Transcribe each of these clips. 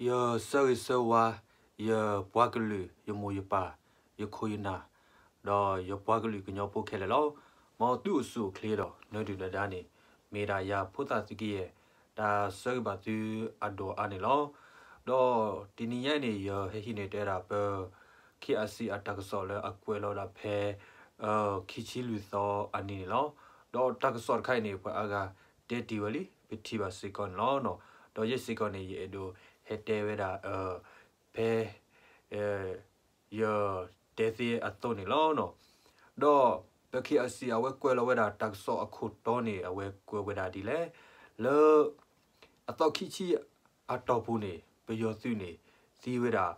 ယဆၢဂ့ၤဆၢဝါ ယပှၤကလုာ် ယမိၢ်ယပၢ် ယခိၣ်ယနၢ် ဒီးယပှၤကလုာ်ကညီဖိခဲလၢာ်လီၤ. မ်သုအိၣ်ဆူၣ်အိၣ်ချ့ဒီး နၢဒုၣ်နၢဒါန့ၣ် မ့ၢ်ဒၣ်ယၤဖိသၣ်သုကယဲၢ် တၢ်ဆၢဂ့ၤဘၣ်သုအဒိၣ်အါန့ၣ်လီၤ. ဒီးတနံၤညါအံၤန့ၣ် ယဟဲဟံးန့ၢ်တဲဝဲဒၣ်ပ KIC အတၢ်ကစီၣ်လၢအကွဲးလီၤဝဲဒၣ်ဖဲ ခံဆံလွံၢ်သီအနံၤန့ၣ်လီၤ. ဒီးတၢ်ကစီၣ်တခါအံၤန့ၣ် ပှၤအါဂၤတဲတ့ၢ်ဝဲလံ ပထံၣ်ဘၣ်စ့ၢ်ကီးန့ၣ်လီၤ. ဒီးယဲစ့ၢ်ကီးန့ၣ် ယအဲၣ်ဒိးဟဲတဲဝဲဒၣ် ဖဲ ယတဲသ့အသိးန့ၣ်လီၤ. ဒီးပ KIC အဝဲကွဲးလီၤဝဲဒၣ်တၢ်ကစီၣ်အခိၣ်တီန့ၣ် အဝဲကွဲးဝဲဒၣ်ဒ်လဲၣ်. လၢ အသီခံဆံအတီၢ်ပူၤန့ၣ် ပယီၤသုးန့ၣ် သံဝဲဒၣ်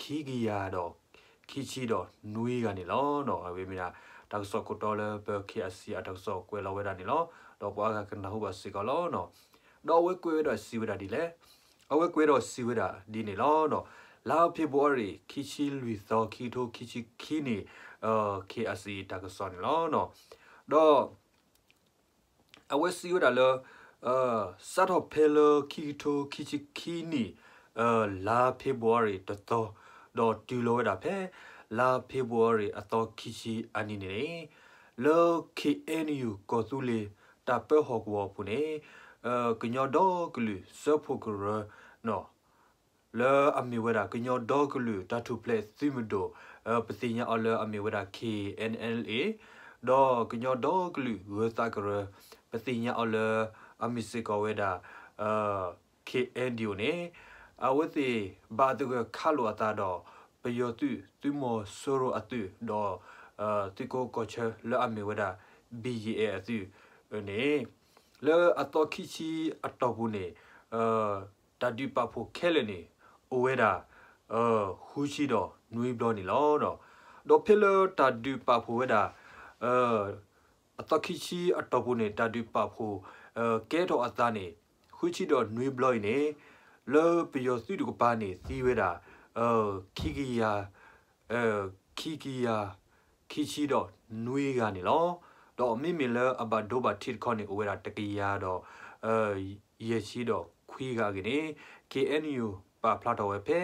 ခံကယၤဒီး ခံဆံဒီးနွံဂၤန့ၣ်လီၤ. အဝဲမ့ၢ်ဒၣ် တၢ်ကစီၣ်ခိၣ်တီလၢပ KIC အတၢ်ကစီၣ်ကွဲးလီၤဝဲဒၣ်န့ၣ်လီၤ. ဒီးပှၤအါဂၤကနၢ်ဟူဘၣ်စ့ၢ်ကီးလီၤ. ဒီးအဝဲကွဲးဝဲဒၣ်စံးဝဲဒၣ်ဒ်လဲၣ်. အဝဲကွဲးဒီးစံးဝဲဒၣ်ဒ်န့ၣ်လီၤ. လါဖ့ၤဘြူၤအါရံၤ ခံဆံလွံၢ်သီ ခံကထိခံဆံခံနံၣ် KIC တၢ်ကစီၣ်န့ၣ်လီၤ. ဒီး အဝဲစံးဝဲဒၣ်လၢ စးထီၣ်ဖဲလၢခံကထိခံဆံခံနံၣ် လါဖ့ၤဘြူၤအါရံၤတသီ ဒီးတုၤလီၤဝဲဒၣ်ဖဲ လါဖ့ၤဘြူၤအါရံၤအသီခံဆံအနံၤန့ၣ်န့ၣ် လၢ KNU ကီၢ်သူလ့ၤ တၢ်ပၢဟီၣ်ကဝီၤအပူၤန့ၣ် ကညီဒီကလုာ်စၢဖှိၣ်ကရၢ လၢအမ့ၢ်ဝဲဒၣ် ကညီဒီကလုာ်တၢ်ထူၣ်ဖျဲးသုးမုၢ်ဒိၣ် ပသ့ၣ်ညါအီၤလၢအမ့ၢ်ဝဲဒၣ် KNLA ဒီးကညီဒီကလုာ်ဂၢၤသးကရၢ ပသ့ၣ်ညါအီၤလၢအမ့ၢ်စ့ၢ်ကီးဝဲဒၣ် KNDO န့ၣ် အဝဲသ့ၣ်ဘၣ်သဂၢၢ်ခးလိာ်အသးဒီး ပယီၤသုးသုးမီၤစိရိၤအသုး ဒီး သုးခိးကီၢ်ဆၢလၢအမ့ၢ်ဝဲဒၣ် BGF အသုးန့ၣ် လၢအသီခံဆံအတီၢ်ပူၤန့ၣ် တၢ်ဒုးပာ်ဖှိၣ်ခဲလၢာ်န့ၣ် အိၣ်ဝဲဒၣ် ဃုဆံဒီးနွံဘျီန့ၣ်လီၤ. ဒီးဖဲလၢတၢ်ဒုးပာ်ဖှိၣ်ဝဲဒၣ် အသီခံဆံအတီၢ်ပူၤန့ၣ် တၢ်ဒုးပာ်ဖှိၣ် ကဲထီၣ်အသးန့ၣ် ဃုဆံဒီးနွံဘျီအံၤန့ၣ် လၢပယီၤသုးတကပၤန့ၣ် သံဝဲဒၣ် ခံကယၤ ခံကယၤ ခံဆံဒီးနွံဂၤန့ၣ်လီၤ. ဒီးမ့မ့ၢ်လၢအဘၣ်ဒိဘၣ်ထံးတခီန့ၣ် အိၣ်ဝဲဒၣ်တကယၤဒီး ယဲၢ်ဆံဒီးခွံဂၤအဂ့ၢ်န့ၣ် KNU ပာ်ဖျါထီၣ်ဝဲဖဲ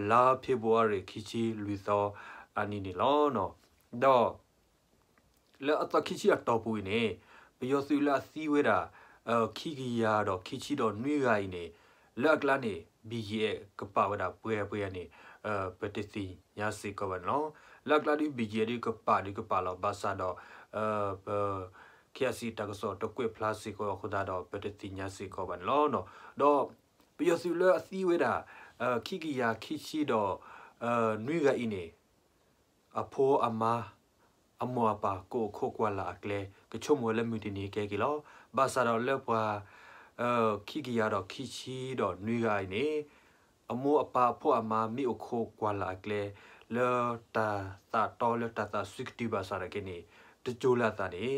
လါဖ့ၤဘြူၤအါရံၤ ခံဆံလွံၢ်သီအနံၤန့ၣ်လီၤ. ဒီး လၢအသီခံဆံအတီၢ်ပူၤအံၤန့ၣ် ပယီၤသုးလၢအသံဝဲဒၣ် ခံကယၤဒီးခံဆံဒီးနွံဂၤအံၤန့ၣ် လၢအကျါန့ၣ် BGF ကပာ်ဝဲဒၣ်ပှဲၤပှဲၤန့ၣ် ပတသ့ၣ်ညါစ့ၢ်ကီးဘၣ်န့ၣ်လီၤ. လၢအကျါဒ် BGF ဒ်ကပာ်ဒ်ကပာ်လီၤ ဘၣ်ဆၣ်ဒီး ပ KIC တၢ်ကစီၣ်တကွဲးဖျါစ့ၢ်ကီးအဃိသတးဒီး ပတသ့ၣ်ညါစ့ၢ်ကီးဘၣ်န့ၣ်လီၤ. ဒီးပယီၤသုးလၢအသံဝဲဒၣ် ခံကယၤခံဆံဒီး နွံဂၤအံၤန့ၣ် အဖိအမါ အမိၢ်အပၢ်ကအိၣ်ခိးကွၢ်လၢ်အကျဲ ကဆိကမိၣ်ဝဲလၢမုၢ်တနံၤကဲက့ၤလီၤ. ဘၣ်ဆၣ်ဒီးလၢပှၤ ခံကယၤဒီးခံဆံဒီးနွံဂၤအံၤန့ၣ် အမိၢ်အပၢ်အဖိအမါမ့ၢ်အိၣ်ခိးကွၢ်လၢ်အကျဲ လၢတၢ်သးတီလၢတၢ်သးစူၤကတုၤဘၣ်ဆၣ်ဒီးက့ၤန့ၣ် တကၠိၤလၢအသးန့ၣ်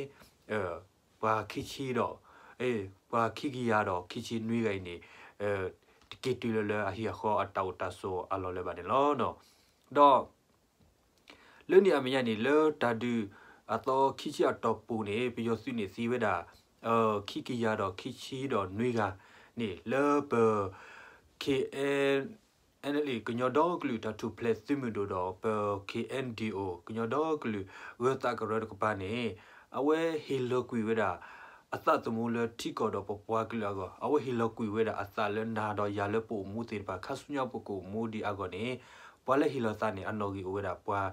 ပှၤခံဆံဒီး ပှၤခံကယၤဒီးခံဆံနွံဂၤအံၤန့ၣ် တက့ၤတုၤလၢလၢအဟံၣ်အဃီအတၢ်အိၣ်တၢ်ဆိးအလီၢ်လၢၤဘၣ်န့ၣ်လီၤ. ဒီး လၢန့ၣ်အမဲာ်ညါန့ၣ် လၢတၢ်ဒုးအသီခံဆံအတီၢ်ပူၤန့ၣ် ပယီၤသုးန့ၣ်သံဝဲဒၣ် ခံကယၤဒီးခံဆံဒီးနွံဂၤန့ၣ် လၢပ KNLA ကညီဒီကလုာ်တၢ်ထူၣ်ဖျဲးသုးမုၢ်ဒိၣ်ဒီး ပ KNDO ကညီဒီကလုာ်ဂၢၤသးကရၢတကပၤန့ၣ် အဝဲဟ့ၣ်လီၤကွံာ်ဝဲဒၣ် အသးသမူလၢထံကီၢ်ဒီးပပှၤကလုာ်အဂီၢ် အဝဲဟ့ၣ်လီၤကွံာ်ဝဲဒၣ်အသးလၢနၤဒီးယၤလၢပအိၣ်မူသ့ၣ်တဖၣ် ခါဆူညါပကအိၣ်မူဒံးအဂီၢ်န့ၣ် ပှၤလၢဟ့ၣ်လီၤသးန့ၣ် အနီၣ်ဂံၢ်အိၣ်ဝဲဒၣ်ပှၤ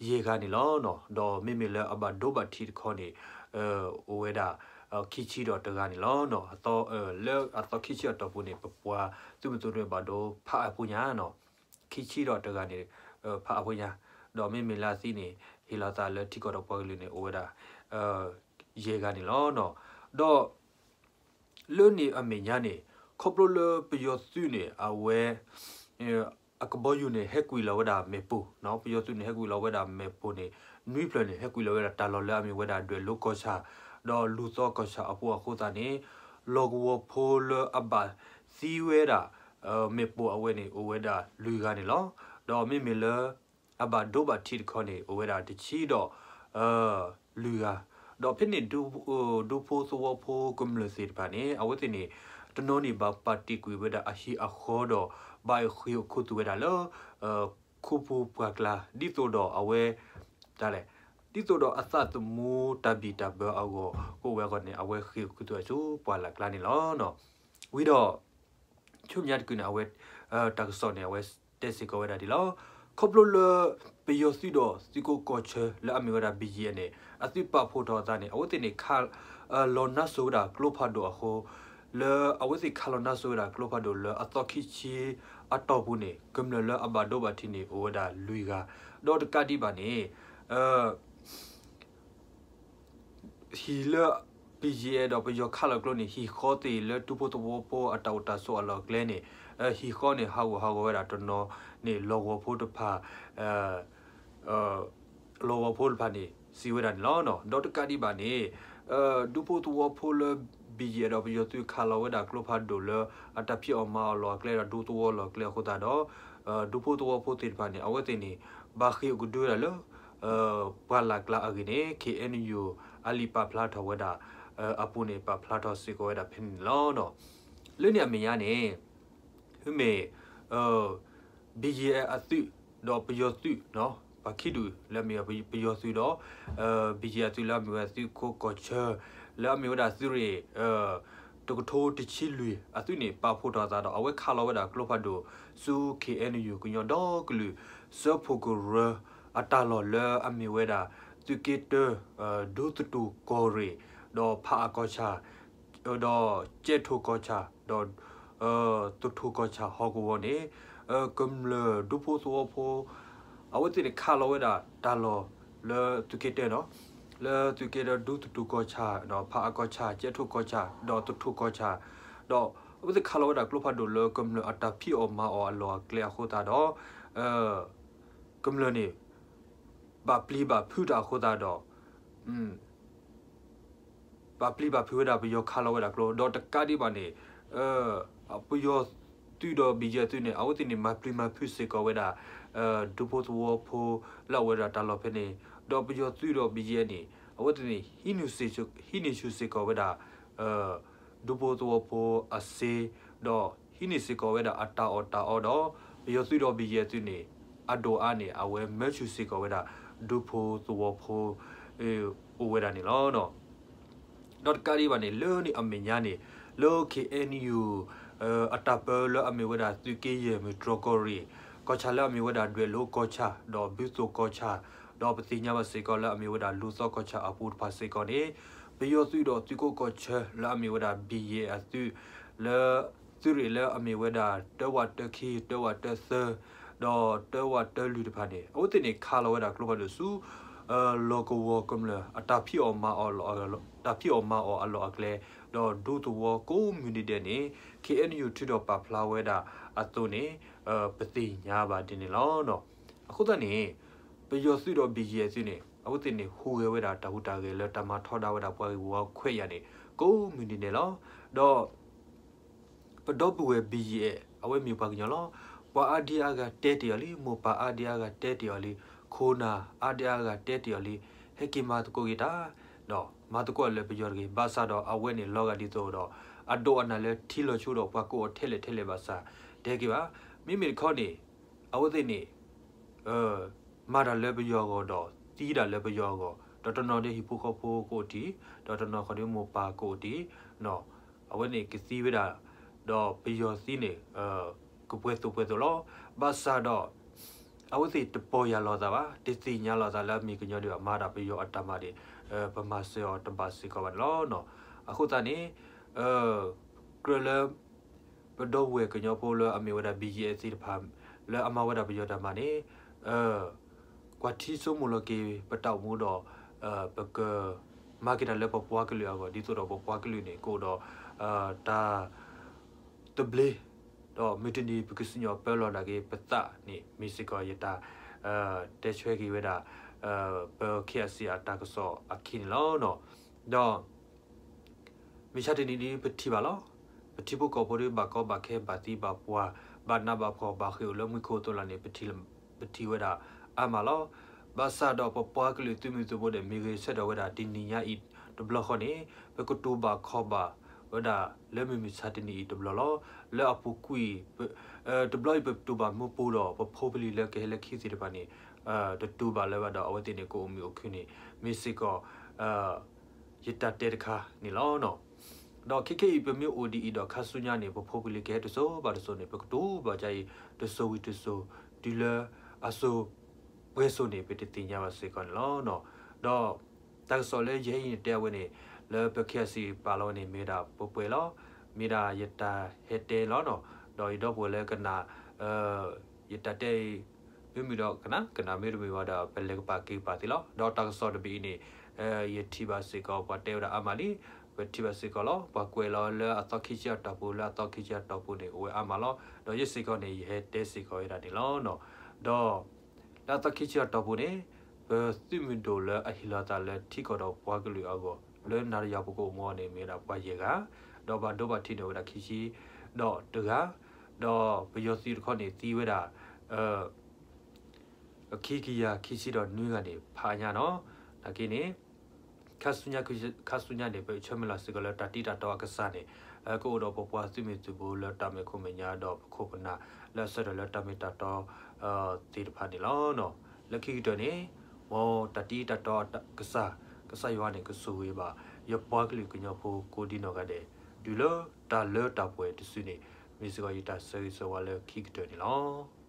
ယဲၢ်ဂၤန့ၣ်လီၤ. ဒီးမ့မ့ၢ်လၢအဘၣ်ဒိဘၣ်ထံးတခီန့ၣ် အိၣ်ဝဲဒၣ် ခံဆံဒီးတဂၤန့ၣ်လီၤ. လၢအသီခံဆံအတီၢ်ပူၤန့ၣ် ပပှၤသုးမုၢ်သံၣ်ဘိန့ၣ်ဘၣ်ဒိဖးအါဖိညါ ခံဆံဒီးတဂၤန့ၣ် ဖးအါဖိညါ ဒီးမ့မ့ၢ်လၢအသံန့ၣ် ဟ့ၣ်လီၤသးလၢထံကီၢ်ဒီးပှၤကလုာ်န့ၣ် အိၣ်ဝဲဒၣ် ယဲၢ်ဂၤန့ၣ်လီၤ. ဒီး လၢန့ၣ်အမဲာ်ညါန့ၣ် ခီဖျိလၢပယီၤသုးန့ၣ် အဝဲ အကဘီယူၤန့ၣ် ဟဲကွံာ်လီၤဝဲဒၣ်မ့ၣ်ပိၢ်, ပယီၤသုးန့ၣ် ဟဲကွံာ်လီၤဝဲဒၣ်မ့ၣ်ပိၢ်န့ၣ် နွံဖျၢၣ်န့ၣ် ဟဲကွံာ်လီၤဝဲဒၣ်တၢ်လီၢ်လၢအမ့ၢ်ဝဲဒၣ်ဒွဲၣ်လိၤကီၢ်ဆၣ် ဒီးလူၢ်သီကီၢ်ဆၣ်အပူၤအဃိသတးန့ၣ် လီၢ်ကဝီၤဖိလၢအဘၣ်သံဝဲဒၣ် မ့ၣ်ပိၢ်အဝဲန့ၣ် အိၣ်ဝဲဒၣ်လွံၢ်ဂၤန့ၣ်လီၤ. ဒီးမ့မ့ၢ်လၢ အဘၣ်ဒိဘၣ်ထံးတခီန့ၣ် အိၣ်ဝဲဒၣ်တဆံဒီး လွံၢ်ဂၤ, ဒီးဖဲန့ၣ် ဒူဖိသဝီဖိကမျၢၢ်သ့ၣ်တဖၣ်န့ၣ် အဝဲသ့ၣ်န့ၣ် တနီၤန့ၣ်ဘၣ်ပာ်တ့ၢ်ကွံာ်ဝဲဒၣ်အဟံၣ်အဃီဒီး ဘၣ်ဃ့ၢ်အိၣ်ခူသူၣ်ဝဲဒၣ်လၢ ခူပူၤပှၢ်ကျါ ဒ်သိးဒီးအဝဲ တၢ်လဲၣ် ဒ်သိးဒီးအသးသမူတၢ်ဘံၣ်တၢ်ဘၢအဂီၢ် ကအိၣ်ဝဲအဂီၢ်န့ၣ် အဝဲဃ့ၢ်အိၣ်ခူသူၣ်ဝဲဆူပှၢ်လၢ်ကျါန့ၣ်လီၤ. ဝံၤဒီး ဆူမဲာ်ညါတကုာ်န့ၣ် အဝဲ တၢ်ကစီၣ်န့ၣ် အဝဲတဲစ့ၢ်ကီးဝဲဒၣ်ဒ်လီၤ. ခီဖျိလၢ ပယီၤသုးဒီးသုးခိးကီၢ်ဆၢလၢအမ့ၢ်ဝဲဒၣ် ဘံၣ်ယံၣ်အဲၣ်န့ၣ် အသုးပာ်ဖှိၣ်ထီၣ်အသးန့ၣ် အဝဲသ့ၣ်န့ၣ် ခး လီၤနါစိၤဝဲဒၣ်ကျိဖးဒိၣ်အဃိ လၢအဝဲသ့ၣ်ခးလီၤနါစိၤဝဲဒၣ်ကျိဖးဒိၣ်လၢအသီခံဆံအတီၢ်ပူၤန့ၣ် ကမျၢၢ်လၢအဘၣ်ဒိဘၣ်ထံးန့ၣ် အိၣ်ဝဲဒၣ်လွံၢ်ဂၤ ဒီးတကးဒံးဘၣ်န့ၣ် ဟံၣ်လၢ ဘံၣ်ယံၣ်အဲၣ်ဒီးပယီၤခးလီၤကျိန့ၣ် ဟံၣ်ဃီသ့ၣ်လၢဒူဖိသဝီဖိအတၢ်အိၣ်တၢ်ဆိးအလီၢ်အကျဲန့ၣ် ဟံၣ်ဃီန့ၣ် ဟးဂူာ်ဟးဂီၤဝဲဒၣ်တနီၤန့ၣ် လီၢ်ကဝီၤဖိတဖၣ် လီၢ်ကဝီၤဖိတဖၣ်န့ၣ် စံးဝဲဒၣ်န့ၣ်လီၤ. ဒီးတကးဒံးဘၣ်န့ၣ် ဒူဖိသဝီဖိလၢ ဘံၣ်ယံၣ်အဲၣ်ဒီးပယီၤသုးခးလီၤဝဲဒၣ်ကျိဖးဒိၣ်လၢအတၢ်ဖံးအီၣ်မၤအီၣ်အလီၢ်အကျဲဒီးဒူသဝီအလီၢ်အကျဲအဃိသတးဒီး ဒူဖိသဝီဖိသ့ၣ်တဖၣ်န့ၣ် အဝဲသ့ၣ်န့ၣ် ဘၣ်ဃ့ၢ်အိၣ်ကဒုဝဲဒၣ်လၢ ပှၢ်လၢ်ကျါအဂ့ၢ်န့ၣ် ခ့ၣ်အဲၣ်ယူၣ် အလံာ်ပာ်ဖျါထီၣ်ဝဲဒၣ် အပူၤန့ၣ် ပာ်ဖျါထီၣ်စ့ၢ်ကီးဝဲဒၣ်ဖဲန့ၣ်န့ၣ်လီၤ. လၢန့ၣ်အမဲာ်ညါန့ၣ် မ့မ့ၢ် ဘံၣ်ယံၣ်အဲၣ်အသုး ဒီးပယီၤသုး ပှၤခံဒူၣ်လၢအမ့ၢ်ပယီၤသုးဒီး ဘံၣ်ယံၣ်အဲၣ်အသုးလၢအမ့ၢ်ဝဲသုးခိးကီၢ်ဆၢ လၢအမ့ၢ်ဝဲဒၣ်သုးရ့ၣ် တကထိတဆံလွံၢ်အသုးန့ၣ် ပာ်ဖှိၣ်ထီၣ်အသးဒီး အဝဲခးလီၤဝဲဒၣ်ကျိဖးဒိၣ် ဆူ ခ့ၣ်အဲၣ်ယူၣ် ကညီဒီကလုာ် စၢဖှိၣ်ကရၢ အတၢ်လီၢ်လၢအမ့ၢ်ဝဲဒၣ် သုးက့တၢ ဒူသတူၢ်ကီၢ်ရ့ၣ် ဒီးဖးအကီၢ်ဆၣ် ဒီးကဲထိၣ်ကီၢ်ဆၣ် ဒီး သထူၣ်ကီၢ်ဆၣ်ဟီၣ်ကဝီၤန့ၣ် ကမျၢၢ်ဒူဖိသဝီဖိ အဝဲသ့ၣ်န့ၣ်ခးလီၤဝဲဒၣ်တၢ်လီၢ်လၢသုးက့တၢနီၤ လၢသုးက့တၢဒူသတူၢ်ကီၢ်ဆၣ် ဒီးဖးအကီၢ်ဆၣ် ကဲထိၣ်ကီၢ်ဆၣ် ဒီးသထူၣ်ကီၢ်ဆၣ် ဒီးအဝဲသ့ၣ်ခးလီၤဝဲဒၣ်ကျိဖးဒိၣ်လၢကမျၢၢ်အတၢ်ဖံးအီၣ်မၤအီၣ်အလီၢ်အကျဲအဃိသတးဒီး ကမျၢၢ်န့ၣ် ဘၣ်ပျံၤဘၣ်ဖုးတၢ်အဃိသတးဒီး ဘၣ်ပျံၤဘၣ်ဖုးဝဲဒၣ်ပယီၤခးလီၤဝဲဒၣ်ကျိ ဒီးတကးဒံးဘၣ်န့ၣ် ပယီၤသုးဒီးဘံၣ်ယံၣ်သုးန့ၣ် အဝဲသ့ၣ်န့ၣ် မၤပျံၤမၤဖုးစ့ၢ်ကီးဝဲဒၣ် ဒူဖိသဝီဖိလၢအဝဲဒၣ်တၢ်လီၢ်ဖဲန့ၣ် ဒီးပယီၤသုးဒီးဘံၣ်ယံၣ်န့ၣ် အဝဲသ့ၣ်န့ၣ် ဟံးန့ၢ်ဆူၣ်စ့ၢ်ကီးဝဲဒၣ် ဒူဖိသဝီဖိအစ့ ဒီးဟံးန့ၢ်စ့ၢ်ကီးဝဲဒၣ်အတၢ်အီၣ်တၢ်အီဒီး ပယီၤသုးဒီးဘံၣ်ယံၣ်သုးန့ၣ် အဒိၣ်အါန့ၣ် အဝဲမၢဆူၣ်စ့ၢ်ကီးဝဲဒၣ် ဒူဖိသဝီဖိ အိၣ်ဝဲဒၣ်န့ၣ်လီၤ. ဒီးတကးဒံးဘၣ်န့ၣ် လၢန့ၣ်အမဲာ်ညါန့ၣ် လၢ ခ့ၣ်အဲၣ်ယူၣ် အတၢ်ပၢလၢအမ့ၢ်ဝဲဒၣ်သုးက့ယဲၢ်မ့ၢ်တြီၢ်ကီၢ်ရ့ၣ် ကီၢ်ဆၣ်လၢအမ့ၢ်ဝဲဒၣ်ဒွဲၣ်လိကီၢ်ဆၣ် ဒီးဘုသိၣ်ကီၢ်ဆၣ် ဒီးပသ့ၣ်ညါဘၣ်စ့ၢ်ကီးလၢအမ့ၢ်ဝဲဒၣ်လူၤသီကီၢ်ဆၣ်အပူၤတဖၣ်စ့ၢ်ကီးန့ၣ် ပယီၤသုးဒီးသုးခိးကီၢ်ဆၢလၢအမ့ၢ်ဝဲဒၣ်ဘံၣ်ယံၣ်အသုး လၢ သုးရ့ၣ်လၢအမ့ၢ်ဝဲဒၣ်တၢဝးတၢခံ တၢဝးတၢသၢ ဒီးတၢဝးတၢလွံၢ်တဖၣ်န့ၣ် အဝဲသ့ၣ်န့ၣ်ခးလီၤဝဲဒၣ်ကျိဖးဒိၣ်ဆူ လီၢ်ကဝီၤကမျၢၢ်အတၢ်ဖံးအီၣ်မၤအီၣ် တၢ်ဖံးအီၣ်မၤအီၣ်အလီၢ်အကျဲ ဒီးဒူသဝီကိးမုၢ်နံၤဒဲးန့ၣ် ခ့ၣ်အဲၣ်ယူၣ် ထုးထီၣ်ပာ်ဖျါဝဲဒၣ်အသိးန့ၣ် ပသ့ၣ်ညါဘၣ်ဒ်န့ၣ်လီၤ. အဃိသတးန့ၣ် ပယီၤသုးဒီးဘံၣ်ယံၣ်သုးန့ၣ် အဝဲသ့ၣ်န့ၣ်ဟူးဂဲၤဝဲဒၣ်တၢ်ဟူးတၢ်ဂဲၤလၢတၢ်မၤထီဒါဝဲဒၣ်ပှၤဂ့ၢ်ဝီခွဲးယာ်န့ၣ် ကိးမုၢ်နံၤဒဲးလီၤ. ဒီး ပဒီပုၢ်ဝဲၢ်ဘံၣ်ယံၣ်အဲၣ် အဝဲမ့ၢ်ပှၤကညီလီၤ. ပှၤအါဒံအါဂၤတဲတ့ၢ်အီၤလံ, မိၢ်ပၢ်အါဒံအါဂၤတဲတ့ၢ်အီၤလံ, ခိၣ်နၢ်အါဒံအါဂၤတဲတ့ၢ်အီၤလံ, ဟဲက့ၤမၤသကိးက့ၤတၢ်, ဒီးမၤသကိးလၢပယီၤတဂ့ၤ. ဘၣ်ဆၣ်ဒီးအဝဲန့ၣ်လီၤဂာ်ဒ်သိးဒီး အဒိးအနၢ်လၢထံလီၤဆူဒီးပှၤကိးအီၤထဲလဲၣ်ထဲလဲၣ်ဘၣ်ဆၣ် တဟဲက့ၤဘၣ်. မ့မ့ၢ်တခီန့ၣ် အဝဲသ့ၣ်န့ၣ် မၤတၢ်လၢပယီၤအဂီၢ်ဒီးသံတၢ်လၢပယီၤအဂီၢ်, ဒီးတနီၤဒီးဟံၣ်ဖိဃီဖိကအိၣ်တ့ၢ်, ဒီးတနီၤဃီဒီးမိၢ်ပၢ်ကအိၣ်တ့ၢ်, အဝဲန့ၣ်ကသံဝဲဒၣ်, ဒီးပယီၤသံန့ၣ် ကပှဲၤသိးပှဲၤသိးလီၤ. ဘၣ်ဆၣ်ဒီး အဝဲသ့ၣ်တပီၢ်ယၢ်လီၤသးဘၣ်, တသ့ၣ်ညါလီၤသးလၢအမ့ၢ်ကညီဒံးဘၣ်, မၤဒၣ်ပယီၤအတၢ်မၤန့ၣ် ပမၤစၢၤအီၤတဘၣ်စ့ၢ်ကီးဘၣ်န့ၣ်လီၤ. အဃိသတးန့ၣ် ကြၢးလၢ ပဒီပုၢ်ဝဲၢ်ကညီဖိလၢအမ့ၢ်ဝဲဒၣ် ဘံၣ်ယံၣ်အဲၣ် သ့ၣ်တဖၣ် လၢအမၤဝဲဒၣ်ပယီၤတၢ်မၤန့ၣ် ကွၢ်ထံဆိကမိၣ်လီၤက့ၤပတၢ်အိၣ်မူဒီး ပကမၤက့ၤတၢ်လၢပပှၤကလုာ်အဂီၢ် ဒ်သိးဒီးပပှၤကလုာ်န့ၣ် ကအိၣ်ဒီး တၢ်သဘျ့, ဒီးမုၢ်တနံၤပကစံၣ်ညီၣ်ပၢလီၤဒၣ်က့ၤပသးန့ၣ် မ့ၢ်စ့ၢ်ကီးယတၢ် တဲဆွဲက့ၤဝဲဒၣ် ပ ခ့ၣ်အဲၣ်စံၣ် အတၢ်ကစီၣ်အခံန့ၣ်လီၤ. ဒီး မုၢ်ဆါတနံၤဒ်ပထံၣ်ဘၣ်လီၤ. ပထံဖိကီၢ်ဖိဒီး ဘၣ်ကီဘၣ်ခဲ ဘၣ်သံဘၣ်ပှၢ် ဘၣ်နးဘၣ်ဖှီၣ် ဘၣ်ဃ့ၢ်အိၣ်လၢမူခိၣ်အသိးလီၤန့ၣ် ပထံၣ်ဝဲဒၣ်အါမးလီၤ. ဘၣ်ဆၣ်ဒီးပပှၤကလုာ်သုးမုၢ်သံၣ်ဘိန့ၣ် မ့ၢ်ဂဲၤဆၢထၢၣ်ဝဲဒၣ်တနံၤညါအံၤတဘျီဃီန့ၣ် ပကတူၢ်ဘၣ်ခီၣ်ဘၣ် ဝဲဒၣ်လၢမုၢ်မဆါတနံၤအံၤတဘျီလီၤ. လၢအပူၤကွံာ် တဘျီအံၤပတူၢ်ဘၣ်မူပူၤဒီး ပဖိပလံၤလၢကဟဲလၢခံသ့ၣ်တဖၣ်န့ၣ် တတူၢ်ဘၣ်လၢၤဘၣ်ဒီး အဝဲသ့ၣ်န့ၣ် ကအိၣ်မုာ်အိၣ်ခုၣ်န့ၣ် မ့ၢ်စ့ၢ်ကီး ယတၢ်တဲတခါန့ၣ်လီၤ. ဒီးခဲခဲအံၤ ပမ့ၢ်အိၣ်ဒ်အံၤဒီး ခါဆူညါန့ၣ် ပဖိပလံၤကဟဲတစိၤဘၣ်တစိၤန့ၣ် ပကတူၢ်ဘၣ်ဒ်အံၤ တစိၤဝံၤတစိၤ တုၤလၢအစိၤပှဲၤစိၤန့ၣ် ပတသ့ၣ်ညါဘၣ်စ့ၢ်ကီးန့ၣ်လီၤ. ဒီးတၢ်ကစီၣ်လၢယဲအံၤန့ၣ်တဲအဝဲန့ၣ် လၢပ ခ့ၣ်အဲၣ်စံၣ် ပာ်လီၤဝဲန့ၣ် မ့ၢ်ဝဲဒၣ်ပှဲၤပှဲၤလီၤ. မ့ၢ်ဒၣ်ယတၢ်ဟဲတဲလီၤနီၤ. ဒီးယဒီပုၢ်ဝဲၢ်လၢကနၣ် ယတၢ်တဲအံၤ မ့ၢ်မုာ်ဒီးကနၣ်, ကနၣ်မ့ၢ်တမုာ်ဘၣ်ဒီး ပလဲၤကပာ်က့ၤပာ်သ့လီၤ. ဒီးတၢ်ကစီၣ်တဘ့ၣ်အံၤန့ၣ် ယထံၣ်ဘၣ်စ့ၢ်ကီး ပှၤတဲဝဲဒၣ်အါမးလံ. ပထံၣ်ဘၣ်စ့ၢ်ကီးလီၤ. ပှၤကွဲးလီၤလၢအသီခံဆံအတီၢ်ပူၤ လၢအသီခံဆံအတီၢ်ပူၤန့ၣ် အိၣ်ဝဲအါမးလီၤ. ဒီးယဲစ့ၢ်ကီးန့ၣ် ယဟဲတဲစ့ၢ်ကီးဝဲဒၣ်န့ၣ်လီၤ. ဒီး လၢအသီခံဆံအတီၢ်ပူၤန့ၣ် ပသုးမုၢ်ဒိၣ်လၢအဟ့ၣ်လီၤအသးလၢထံကီၢ်ဒီးပှၤကလုာ်အဂီၢ် လၢနၤဒီးယၤပကအိၣ်မူအီၤန့ၣ် မ့ၢ်ဝဲဒၣ်ပှၤယဲၢ်ဂၤ, ဒီးဘၣ်ဒိဘၣ်ထံးန့ၣ်အိၣ်ဝဲဒၣ်ခံဆံဒီးတဂၤ, ဒီးပယီၤသုးတခီန့ၣ်သံဝဲဒၣ် ခံကယၤခံဆံဒီးနွံဂၤန့ၣ် ဖးအါညါနီၤ. နာ်က့န့ၣ် ခါဆူညါ ခါဆူညါန့ၣ် ပဆၢမုၢ်လၢ်စ့ၢ်ကီးလၢတၢ်တံၢ်တၢ်တီအကစၢ်န့ၣ် ကအိၣ်ဒီးပပှၤသုးမုၢ်သုးဘိလၢတၢ်မဲာ်ခိၣ်မဲာ်ညါ ဒီးပခိၣ်ပနၢ်လၢအဆၢထၢၣ်လၢတၢ်မ့ၢ်တၢ်တီသ့ၣ်တဖၣ်န့ၣ်လီၤ. လၢခံကတၢၢ်န့ၣ် မ်တၢ်တံၢ်တၢ်တီအကစၢ် ကစၢ်ယွၤန့ၣ် ကဆိၣ်ဂ့ၤဘၣ် ယပှၤကလုာ်ကညီဖိကိးဒံနီၢ်ဂၤဒဲး တုၤလၢတၢ်လၢတၢ်ပှဲၤတစုန့ၣ် မ့ၢ်စ့ၢ်ကီးယတၢ်ဆၢဂ့ၤဆၢဝါလၢခံကတၢၢ်န့ၣ်လီၤ.